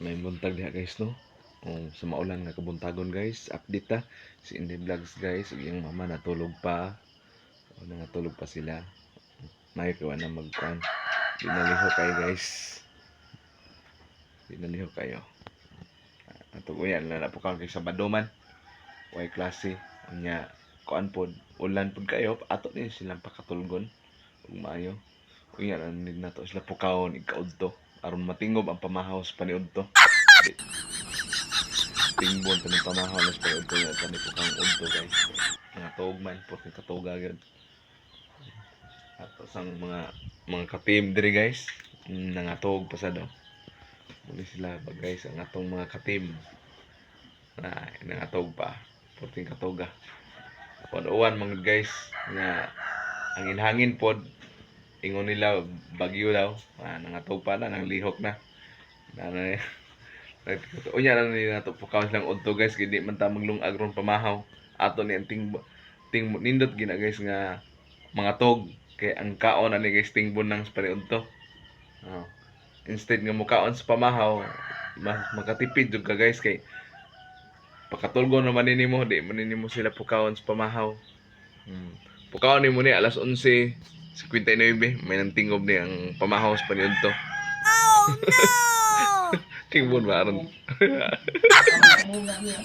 May buntag diha, guys, no. Oh, sa maulan nga kabuntagon, guys, update ta si Inday Vlogs, guys, ug iyang mama natulog pa. O, nangatulog pa sila. May kay na magkuan. Di naliho kayo, guys. Di naliho kayo. Ato uyan na po kay Sabado man. Way klase. Unya kuan pod, ulan pod kayo, ato ni silang pakatulgon ug maayo. Unya na nid nato sila pukawon ikaudto aron matingob ang pamahaw sa paniudto. Tingbon ta ng pamahaw na sa paniudto nga tani pukang udto, guys. Mga tuog man, porke katuga gyud. Ato sang mga ka-team diri, guys, nangatuog pa sa daw. Muli sila ba, guys, ang atong mga ka-team. Na nangatuog pa, porting katuga. Uwan mga guys nga ang inhangin pod ingon nila bagyo daw. Ah, nangatog pa na, nang lihok na. Na na Unya na nila nato pukaw silang udto, guys, kay di man ta maglungag ron pamahaw. Ato ni ang ting ting nindot gina, guys, nga mga tog kay ang kaon ani, guys, tingbon ng paniudto. Oh. Instead nga mukaon sa pamahaw, mas makatipid jud ka, guys, kay pakatulgo naman nimo, di man nimo sila pukawon sa pamahaw. Pukawon nimo ni alas 11:59, may nang tingob ni ang pamahaw sa paniudto. Oh no! Tingbon ba aron? Muna niya.